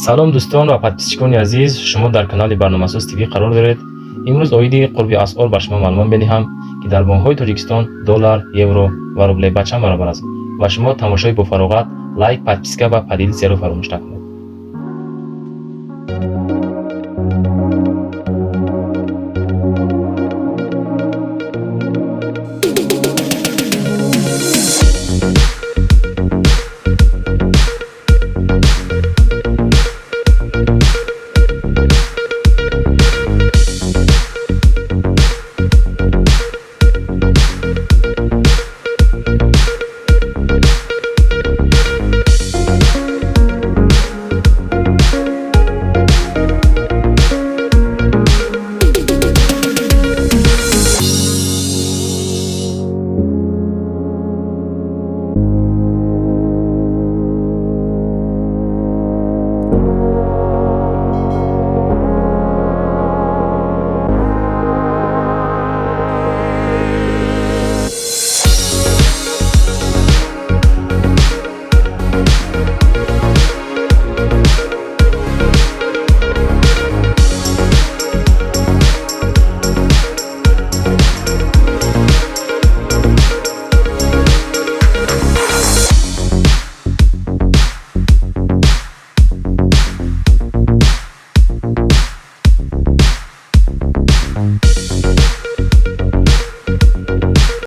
Салом, дӯстон ва подписчикони азиз! Шумо дар канали Барномасоз ТВ қарор доред. Имрӯз оиди қурби асъор ба шумо маълумот медиҳам, ки дар бонкҳои Тоҷикистон доллар, евро ва рубле ба чанд баробар аст. Ва шумо тамошои бофароғат, лайк, подписка ва поделиться ро фаромӯш накунед.